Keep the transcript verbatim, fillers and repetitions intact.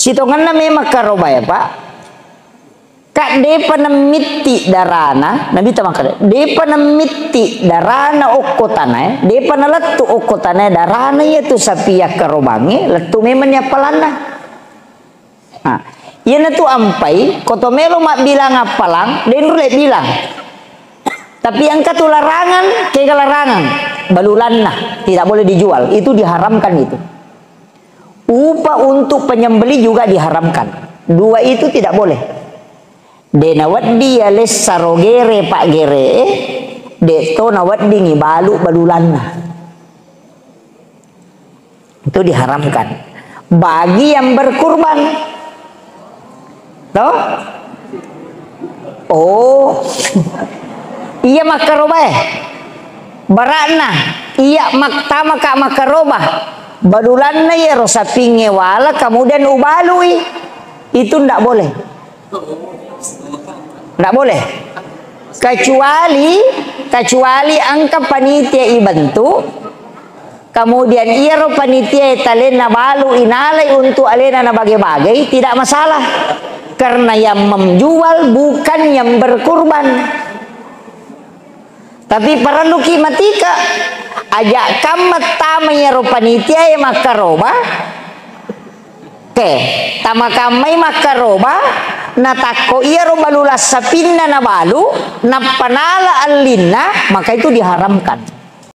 Sitongenna memang karobae, Pak. Kak, depa nemmitti darana, Nabitta makkeda, depa nemmitti darana okko tanae, depa nalettu okko tanae darana iyatu sapi yakkarobangnge, lettu memang ni appalanna. Nah, iyanatu ampai, ko to melo mabbilang appalang, de nulle bilang. Tapi engka tu larangan, kega larangan, balulanna, tidak boleh dijual, itu diharamkan itu. Upah untuk penyembelih juga diharamkan. Dua itu tidak boleh. De nawedding yalessaro gere pak gere, de to naweddingi balu balulanna. Itu diharamkan. Bagi yang berkurban. Toh? Oh. Iya makkarobae. Barakna, iya mak-, tama ka makkaroba. Balulanna iyaro sapingnge wala, kemudian ubalui. Itu ndak boleh. Ndak boleh. Kecuali, kecuali engka panitia ibentuk, kemudian iyaro panitia talenna balu inalai untuk alena nabage-bagei, tidak masalah. Karena yang menjual bukan yang berkurban. Tapi parelluki matika, aja kamma tama iyaro panitia e makkaroba. Oke, tama kammai makkaroba, natakko iyaro balulang sapinna nabalu, nappa nala allinna, maka itu diharamkan.